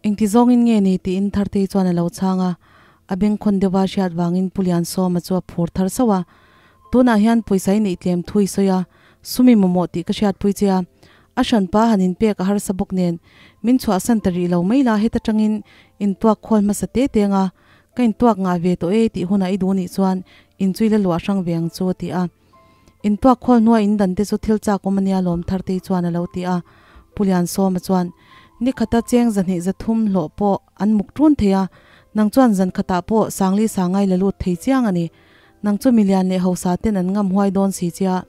Engti zawngin nge ni tiin Thartei chuan a lo chhang a, a bengkhawn deuha hriat vangin Pu Liansawma chu a phur thar sauh a. Tunah hian pawisa i neih tlem thu i sawi a, sum i mamawh tih ka hriatpui che a. A hranpa han inpek a harsa bawk nen, min chhuahsan ta rih lo mai la heta tangin intuak khawl hmasa te te anga ka intuak ngah ve tawh e tih hunah i duh nih chuan inchui la luah hrang ve ang chu a ti a. Intuak khawl hnua in dan te chu thil chak awm ania lawm Thartei chuan a lo ti a. Pu Liansawma chuan, Ni khata cheng zahnih zathum hlawh pawh an muk ṭun thei a, nang chuan zan khatah pawh Sangli Sangai la lut thei chiang a ni. Nang chu milian leh hausa ten an ngam huai dawn si chia.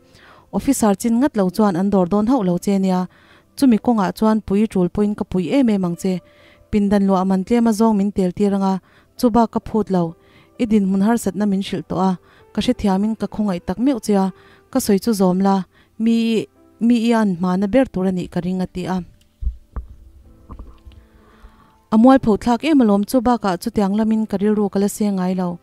Officer chin ngat lo chuan an dawr dawn hauh lo che nia. Chumi kawngah chuan pui ṭul pawhin ka pui em em ang che. Pindan luah man tlem a zawng min tel tir anga, chubak ka phut lo. I dinhmun harsatna min hrilh tawh a, ka hrethiamin ka khawngaih tak meuh che a, ka sawi chu zawm la, mi i mi i an hmana ber tur a nih ka ring a ti a. A mualpho thlak em alawm chu bakah chutiang lamin ka rilru ka la se ngai lo.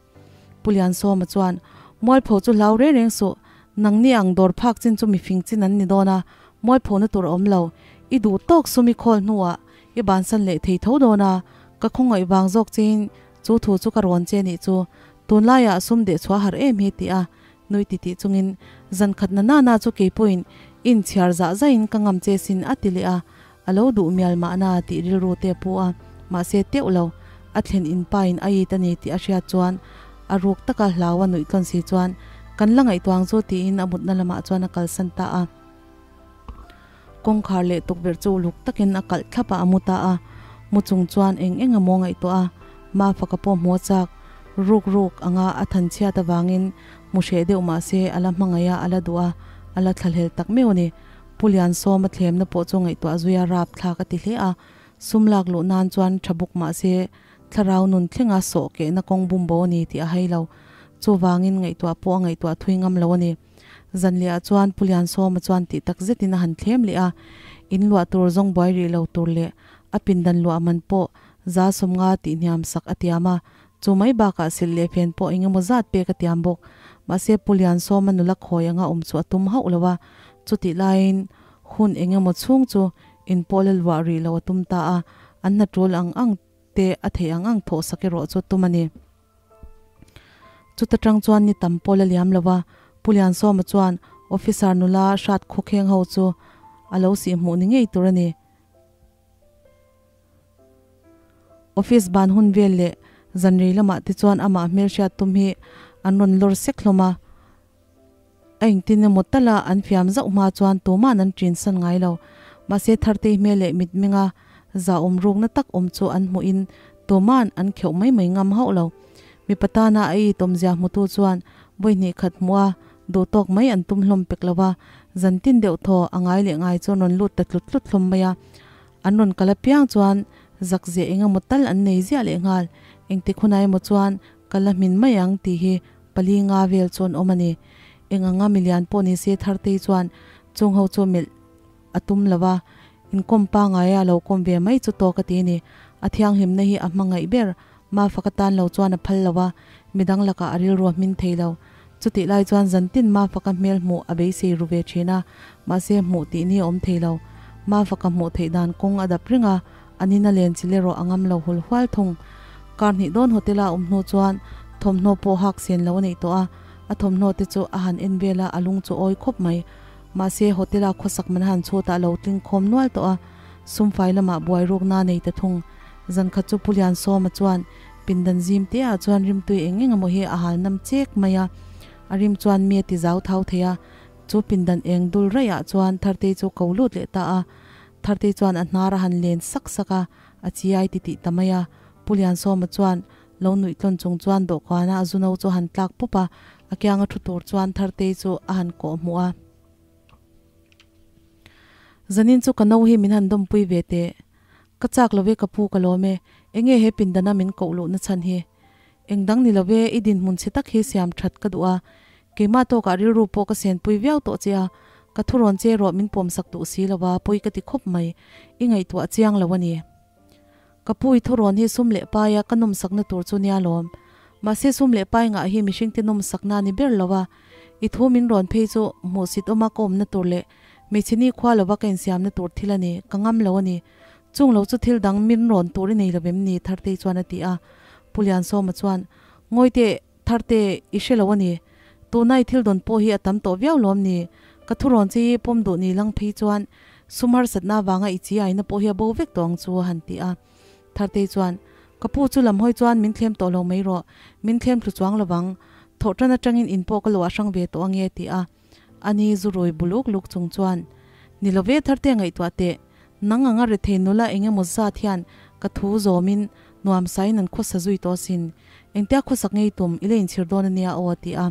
Pu Liansawma chuan, Mualpho chu hlau reng reng suh, nangni ang dawr phak chin chu mifing chin an ni dawn a, mualphona tur a awm lo, i duh tawk sum i khawl hnuah i bansan leh thei tho dawn a, ka khawngaih vang zawk chein Chu thu chu ka rawn che nih chu, tunlaiah sum deh chhuah har em hi ti a nui titih chungin zan khat na na na chu keipawhin inchhiar zah zaiin ka ngam che sin a ti leh a, a lo duh mial mahna tih rilru te a pu a, mahse teuh lo, a thlen in pa in a it a ni tih a hriat chuan a ruk taka hlau a nuih tlawn si chuan kan la ngaihtuah ang chu tiin a mutna lamah chuan a kalsan ta a. Kawngkhar leh tukverh chu uluk takin a kalh thlap a, a mu ta a. Mu chung chuan eng eng emaw ngaihtuah a, Mafaka pawh hmu a chak. Ruk ruk anga a than chhiat avangin hmu hreh deuh mah se a la hmangaih a, a la duh a, a la thlahlel tak meuh a ni. Pu Liansawma thlemna pawh chu ngaihtuah zuia rap thlak a ti hle a, sum lak luh nan chuan tha bawk mah se thlarau nun thlenga sawh kehna kawng bumbo a ni tih a hai lo. Chuvangin ngaihtuah pawh a ngaihtuah thui ngam lo a ni. Zanliah chuan Pu Liansawma chuan tih tak zetin a han thlem leh a, in luah tur zawng buai rih lo tur leh a pindan luah man pawh za sawmnga tih hniam sak a tiam a, chu mai bakah silh leh fen pawh eng emaw zat pek a tiam bawk. Mahse Pu Liansawma nula khawi anga awm chu a tum hauh lo a, chutih laiin hun eng emaw chhung chu in pawh la luah rih lo a tum ta a, an hna tul ang ang te a theih ang ang thawh sak erawh chu tum a ni. Chuta tang chuan ni tam pawh la liam lo a, Pu Liansawma chuan officer nula hrat khawkheng ho chu a lo sih hmuh ni ngei tur a ni. Office ban hun vel leh zanrei lamah te chuan amah hmelhriat tum hi an rawn lawr sek hlawm a. A engtin emaw tala an fiam zauh hma chuan tuma'n an ṭin san ngai lo. Mahse Thartei hmel leh mitmenga zahawm rukna tak awm chu an hmuhin tuma'n an kheuh mai mai ngam hauh lo. Mipa tana a itawmzia hmutu chuan vawi hnih khat hmuh a duh tawk mai an tum hlawm pek lo a, Zantin deuh thaw a ngai leh ngai chuan rawn lut ta tlut tlut hlawm mai a. An rawn kal apiang chuan zak zeh eng emaw tal an nei ziah leh nghal. Engtik hunah emaw chuan ka la hmin mai ang tih hi pali nga vel chu an awm a ni. Eng anga milian pawh ni se Thartei chuan chung ho chu melh a tum lo va, inkawm pangaia a lo kawm ve mai chu tawk a ti a ni. A thianghlimna hi a hmangaih ber, Mafaka tan lo chuan a phal lo a, midang lakah a rilru a hmin thei lo. Chutih lai chuan zantin Mafaka hmel hmuh a beisei ru ve thin a, mahse hmuh tih ni a awm thei lo. Mafaka hmuh theih dan kawng a dap reng a, an in a len chil erawh a ngam lo hul hual thung. Kar hnih dawn hotel-a a awm hnu chuan thawmhnaw pawh hak sen lo a neih tawh a, a thawmhnaw te chu a han en vel a, a lung chu awi khawp mai. Mahse hotel-a khawsak man han chhutah a lo tling khawm nual tawh a, sumfai lamah buai rukna a nei ta thung. Zan khat chu Pu Liansawma chuan pindan zim te ah chuan rimtui eng eng emaw hi a hal nam chek mai a, a rim chuan mi a ti zau thau thei a, chu pindan eng dul raih ah chuan Thartei chu ko lut leh ta a. Thartei chuan a hnar a han len sak sak a, a chiai ti tih ta mai a. Pu Liansawma chuan lo nuih tlawn chung chuan dawhkan a a zu no chu a han tlak pup a, a kianga thu tur chuan Thartei chu a han kawh hmuh a. Zanin chu ka no hi min han dawmpui ve teh. Ka chak lo ve ka pu ka lawm e, enge he pindana min koh luh na chhan hi? Eng dang ni lo ve, i dinhmun chhe tak hi siam that ka duh a, keimah tawkah rilru pawh ka senpui viau tawh che a, ka thurawn che erawh min pawmsak duh si lo a, pawi ka ti khawp mai, i ngaihtuah chiang lo a ni. Ka pu i thurawn hi sum leh paia ka nawmsakna tur chu nia lawm. Mahse sum leh pai ngah hi mihringte nawmsakna a ni ber lo a, i thu min rawn phei chu hmuhsit awma ka awmna tur leh Hmeichhe ni khua lova ka insiamna tur thil a ni, ka ngam lo a ni. Chung lo chu thil dang min rawn tur i nei lo em ni? Thartei chuan a ti a. Pu Liansawma chuan, Ngawi teh, Tharte, i hre lo a ni. Tuna i thil dawn pawh hi a tam tawh viau lawm ni? Ka thurawn che hi pawm duh ni lang phei chuan sum harsatna avanga i chi aina pawh hi a bo vek tawh ang chu, a han ti a. Thartei chuan, Ka pu chu lam hawi chuan min thlem tawh lo mai rawh, min thlem thlu chuang lovang. Thawhṭan aṭangin in pawh ka luah hrang ve tawh ange, a ti a. Ani zu rui bu luk luk chung chuan, Ni lo ve Tharte ngaihtuah teh, nang anga rethei nula eng emaw zat hian ka thu zawmin nuam sain an khawsa zui tawh asin. Engtia khawsak ngei tum i la inchhir dawn ania aw a ti a.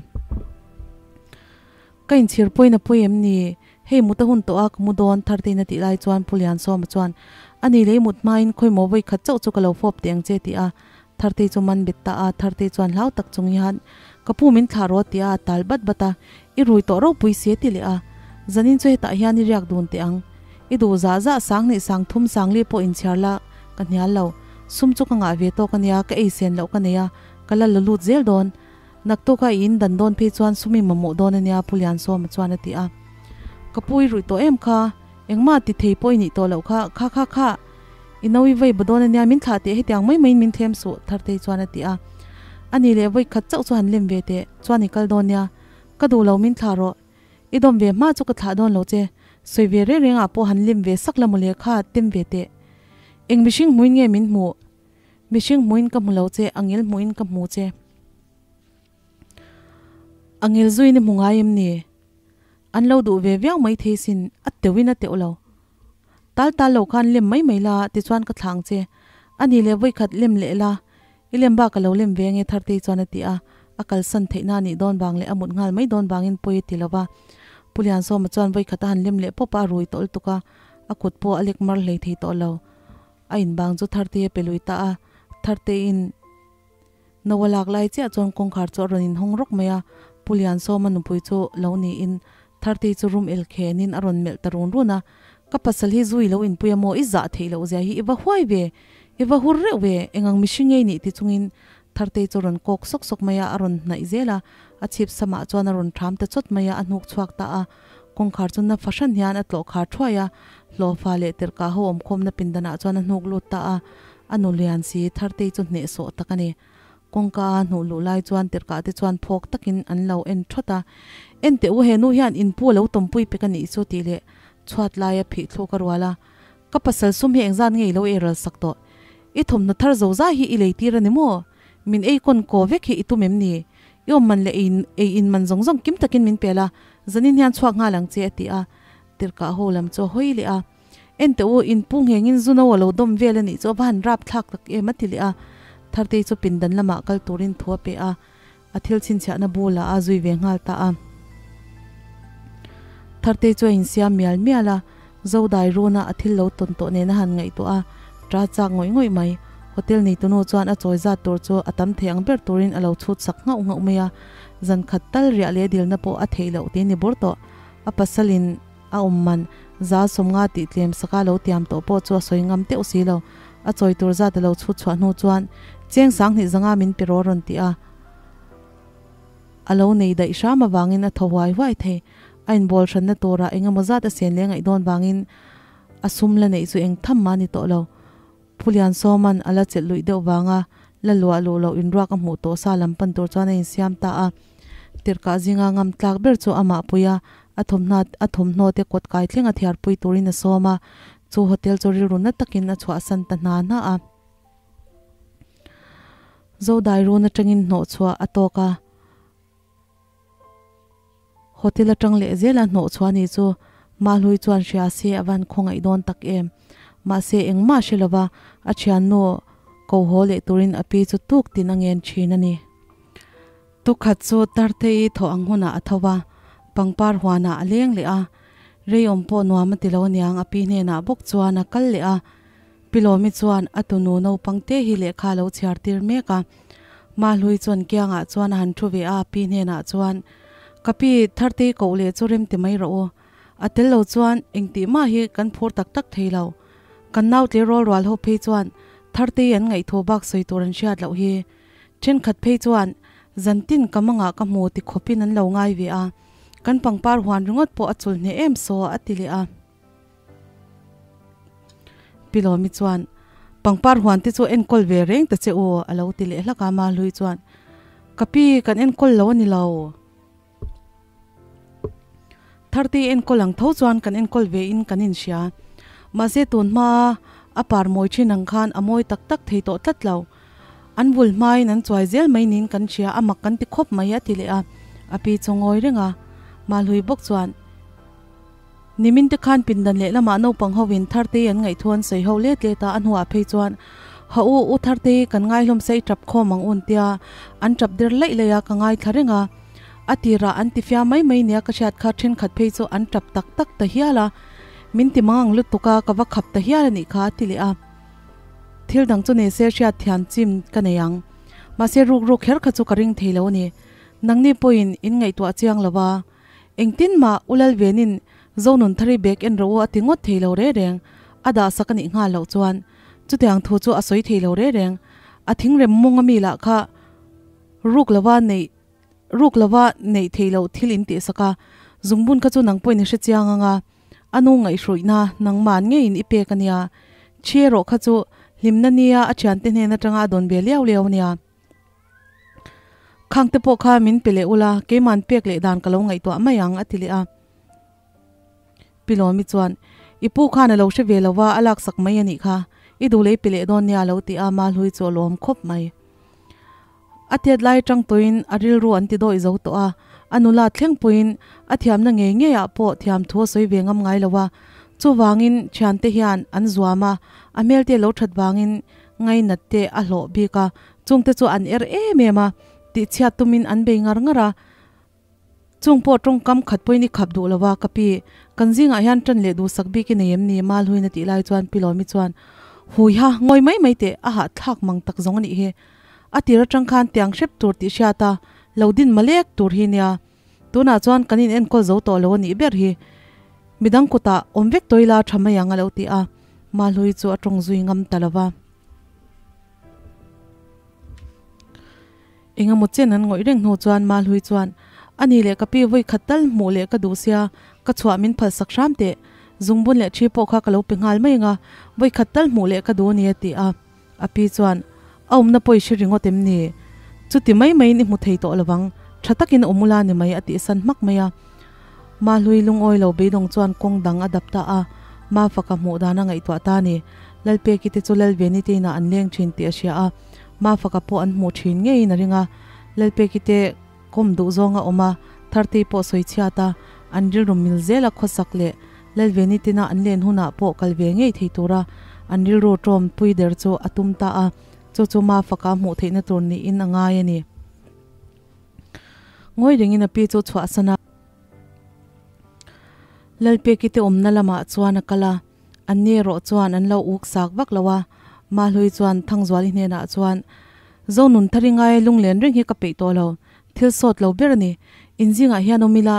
Ka inchhir pawhin a pawi em ni? Hei mut a hun tawh a, ka mu dawn Thartein a tih lai chuan Pu Liansawma chuan, Ani lei mut hmain khawimaw vawi khat chauh chu ka lo fawp teh ang che a ti a. Thartei chu man bet ta a, Thartei chuan hlau tak chung hian, Ka pu min thlah rawh ti a, a tal bat bat a, I rui tawh ropui si a ti leh a. Zanin chu hetah hian i riak dun teh ang. I duh zah zah sang hnih sang thum sang li pawh inchhiar la, ka hnial lo. Sum chu ka ngah ve tawk a nia, ka ei sen loh ka nei a, ka la la lut zel dawn. Naktuka i in dan dawn phei chuan sum i mamawh dawn a nia, Pu Liansawma chuan a ti a. Ka pu i ruih tawh em kha? Engmah ti thei pawh i nih tawh loh kha, kha kha kha, i no i vei ba dawn a nia, min thlah teh hetiang mai maiin min thlem suh, Thartei chuan a ti a. A ni leh vawi khat chauh chu han lem ve teh, chuan i kal dawn nia, ka duh lo min thlah rawh, i dawm ve hma chu ka thlah dawn lo che, sawi ve reng rengah pawh han lem ve sak la mawle kha, tem ve teh. Eng mihring hmuin nge min hmuh? Mihring hmuin ka hmu lo che, a ngil hmuin ka hmu che. A ngil zuiin i hmu ngai em ni? An lo duh ve viau mai thei sin, a teuhin a teuh lo. Tal tal lo khan lem mai mai la, tichuan ka thlah ang che. A ni leh vawikhat lem leh la, i lem bak a lo lem ve ange Thartei chuan a ti a, a kalsan theihna a nih dawn vang leh a mut nghal mai dawn vangin pawi a ti lo va. Pu Liansawma chuan vawikhat a han lem leh pawp a, a rui tawh lutuk a, a kut pawh a lek mar hlei thei tawh lo. A inbang chu Thartei a pe lui ta a, Tharteiin. Noa lak lai chiah chuan kawngkhar chu a rawn inhawng rawk mai a, Pu Liansawma nupui chu lo niin Thartei chu rum el khenin a rawn melh ta run run a, Ka pasal hi zu i lo inpui a maw, i zah theih loh zia hi i va huai ve, i va hur reuh ve, engang mihring ngei nih ti chungin Thartei chu a rawn kawk sawk sawk mai a, a rawn hnaih zel a, a chhip samah chuan a rawn ṭham ta chawt mai a, a hnuk chhuak ta a, kawngkhar chu na fahran hian a tlawh khar thuai a, hlawhfa leh tirhkah ho awmkhawmna pindanah chuan a hnuk lut ta a. A nu lian si Thartei chu hnehsawh tak a ni. Kawngka a hnuh luh lai chuan tirhkah te chuan phawk takin an lo en thawt a. En teh u, he nu hian in pu a lo tawmpui pek a nih chu tih leh chhuat laia phih thluk a rual a. Ka pasal sum hi engzat nge i lo ei ral sak tawh? I thawmhnaw thar zo zai hi i lei tir a ni maw? Min ei kawn kaw vek hi i tum em ni? I awm man leh ei in man zawng zawng kim takin min pel a, zanin hian chhuak nghal ang che a ti a. Tirhkah ho lam chu a hawi leh a. En teh u, in pu nghengin zu no a lo dawm vel a nih chu a va han rap thlak tak em a ti leh a. Thartei chu pindan lamah kal turin thu a pe a, a thil chhinchhiahna bulah a zui ve nghal ta a. Thartei chu a insiam mial mial a, Zodai runa a thil lo tawn tawh nen a han ngaihtuah a, ṭa chak ngawih ngawih mai. Hotel neitunu chuan a chawi zat tur chu a tam thei ang ber turin a lo chhut sak nghauh nghauh mai a, zan khat tal riah leh dilna pawh a theih loh tih ni bur tawh. A pasalin a awm man za sawmnga tih tlem saka lo tiam tawh pawh chu a sawi ngam teuh si lo. A chawi tur zat a lo chhut chhuah hnu chuan cheng sanghnih zanga min pe rawh rawn ti a, a lo nei daih hram avangin a thaw huai huai thei. A inbawl hranna turah eng emaw zat a sen leh ngaih dawn vangin a sum la neih chu eng tham mah a ni tawh lo. Phulian Sawman a la chelh luih deuh vanga la luah luh loh inruak a hmuh tawh sa lam pan tur chuan a insiam ta a. Tirhkah zinga ngam tlak ber chu amah pui a, a thawmhnaw a thawmhnaw te kawt kai thleng a thiarpui turin a sawm a, chu hotel chu rilru na takin a chhuahsan ta hna hna a. Zodai run atangin hnawhchhuah a tawk a. Hotel atang leh zela hnawh chhuah ni chu Mahlui chuan hria se a van khawngaih dawn tak em. Mahse engmah hre lova a thiannu ko haw leh turin a pi chu tuk tin a ngen thin a ni. Tukhat chu Tartei thawh ang hunah a tho va, pangpar huanah a leng leh a, rei awm pawh nuam a ti lo aniang a pi hnenah bawk chuan a kal leh a. Pi Lawmi chuan a tunu naupang te hi lehkha a lo chhiar tir mek a. Mahlui chuan kiangah chuan a han thu ve a, pi hnenah chuan, Ka pi, Thartei koh leh chu rem ti mai rawh u. A tel lo chuan engtih mah hi kan phur tak tak thei lo. Kan nau tleirawl rual ho phei chuan Thartei an ngaihthaw bak sawi tur an hriat loh hi. Thenkhat phei chuan zantin ka mangah ka hmu ti khawpin an lo ngai ve a. Kan pangpar huan ringawt pawh a chul hneh em saw a ti leh a. Pi Lawmi chuan, Pangpar huan te chu enkawl ve reng ta che u, a lo ti leh hlak a, Mahlui chuan, Ka pi, kan enkawl lo a ni lo. Tharti enkawl ang tho chuan kan enkawl ve in kan inhria. Mahse tun hma a par mawi thin ang khan a mawi tak tak thei tawh tlat lo. An vul hmain an chuai zel mai niin kan hria, a mak kan ti khawp mai, a ti leh a. A pi chu ngawi reng a, Mahlui bawk chuan, Nimin te khan pindan lehlamah naupang hovin Thartei an ngaihthu an sawi ho let let a, a hnuah phei chuan, Ha u, u Thartei, kan ngaihlawm se i tap khawm ang un tia an tap der laih laih a, ka ngaithla reng a. A tirah an ti fia mai mai nia ka hriat kha thenkhat phei chu an tap tak tak ta hial a, min ti mang ang lutuk a, ka va khap ta hial a nih kha a ti leh a. Thil dang chu nei se hriat thiam chim ka nei ang. Mahse ruk ruk kher kha chu ka ring thei lo a ni. Nangni pawhin in ngaihtuah chiang lo a. Engtin mah U Lalvenin Zonunthari bag en rawh u a ti ngawt thei lo re reng, a dah sak a nih nghal loh chuan chutiang thu chu a sawi thei lo re reng. A thingrem mawng a mi lah kha ruk lova neih ruk lova neih theih loh thil in tih sak a, zungbun kha chu nang pawhin i hre chiang ang a, a nu ngaihhruihna nangmah ngeiin i pek a nia, thi erawh kha chu hlimna nia a thiante hnen atanga a dawn ve liau liau a nia. Khang te pawh kha min pe leh ula, keima'n pek leh dan ka lo ngaihtuah mai ang, a ti leh a. Pi Lawmi chuan, I pu khan a lo hre ve lo va, a laksak mai a nih kha. I duh leh i pe leh dawn nia a lo ti a, Mahlui chu a lawm khawp mai. A tiat lai atang tawhin a rilru an ti dawih zo tawh a, a nula thleng pawhin a thiamna ngei ngeiah pawh thiam thu a sawi ve ngam ngai lo a. Chuvangin thiante hian an zuam a, a hmelte a lo that vangin ngainat te a hlawh bik a, Chungte chu an er em em a, tihchhiat tumin an bei ngar ngar a. Chung pawh tawngkam khat pawhin i khap duh lo a, ka pi, kan zingah hian tan leh duhsak bik i nei em ni? Malhuin a tih lai chuan Pi Lawmi chuan, Hui ha, ngawi mai mai teh, a hahthlak mang tak zawng a nih hi. A tir atang khan tiang hrep tur tih hriat a, lo din malek tur hi nia. Tunah chuan kan in enkawl zo tawh lo a nih ber hi. Midang kutah awm vek tawh ila tha mai ang a lo ti a, Malhui chu a tawng zui ngam ta lo va. Engemaw chen an ngawih reng hnu chuan Malhui chuan, A ni leh ka pi vawi khat tal hmuh leh ka duh sia, ka chhuah min phalsak hram teh. Zungbun leh thi pawh kha ka lo pe nghal mai ang a, vawi khat tal hmuh leh ka duh a ni a ti a. A pi chuan, A awmna pawh i hre ringawt em ni? Chuti mai maiin i hmu thei tawh lovang, tha takin a awm ula ni mai a tihsan hmak mai a. Mahlui lungawi lo beidawng chuan kawng dang a dap ta a, Mafaka hmuh dan a ngaihtuah ta a ni. Lalpeki te chu Lalveni te inah an leng thin tih a hria a, Mafaka pawh an hmuh thin ngeiin a ring a. Lalpeki te kawm duh zawng a awm a, Thartei pawh sawi chhiat a, an rilru mil zela khawsak leh Lalveni tina an len hunah pawh kal ve ngei thei tura an rilru tawm pui der chu a tum ta a, chu chu Mafaka hmuh theihna tur niin a ngai a ni. Ngawi rengin a pi chu chhuahsan a. Lalpeki te awmna lamah chuan a kal a, anni erawh chuan an lo uk sak vak lo a, Mahlui chuan Thangzuali hnenah chuan, Zonun thar i ngai lunglen reng hi ka peih tawh lo, thil sawt lo ber a ni, in zingah hian awm ila,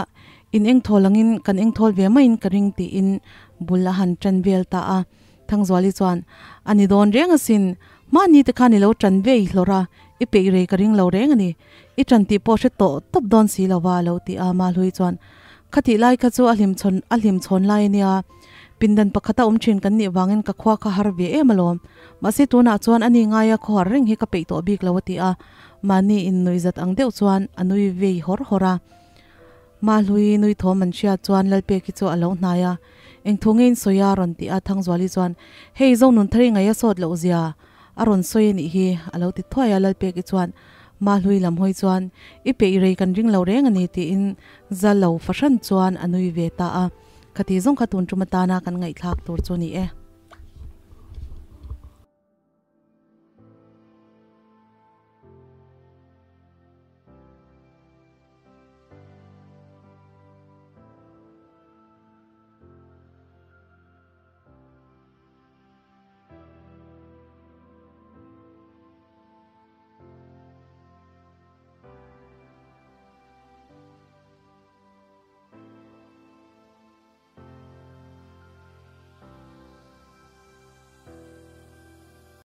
in engthawl angin kan engthawl ve maiin ka ring tiin bul a han tan vel ta a. Thangzuali chuan, A ni dawn reng asin, mahni te khan i lo tan ve i hlawrh a, i peih rei ka ring lo reng a ni, i tan tih pawh hre tawh tawp dawn si lo va a lo ti a, Mahlui chuan, Khatih lai kha chu a hlimchhawn a hlimchhawn lai a nia, pindan pakhata awm thin kan nih vangin ka khua kha har ve em alawm, mahse tunah chuan ani ngaia khawhar reng hi ka peih tawh bik lo a ti a, mahni innuihzat ang deuh chuan a nui vei hawr hawr a. Mahlui nui thawm an hriat chuan Lalpeki chu a lo hnai a, Eng thu nge in sawi a? rawn ti a, Thangzuali chuan, Hei Zonunthari ngaih a sawt loh zia a rawn sawi a nih hi, a lo ti thuai a, Lalpeki chuan Mahlui lam hawi chuan, I peih rei kan ring lo reng a ni, tiin za lo fahran chuan a nui ve ta a, Khati zawng kha tun tum atana kan ngaihthlak tur chu a ni e.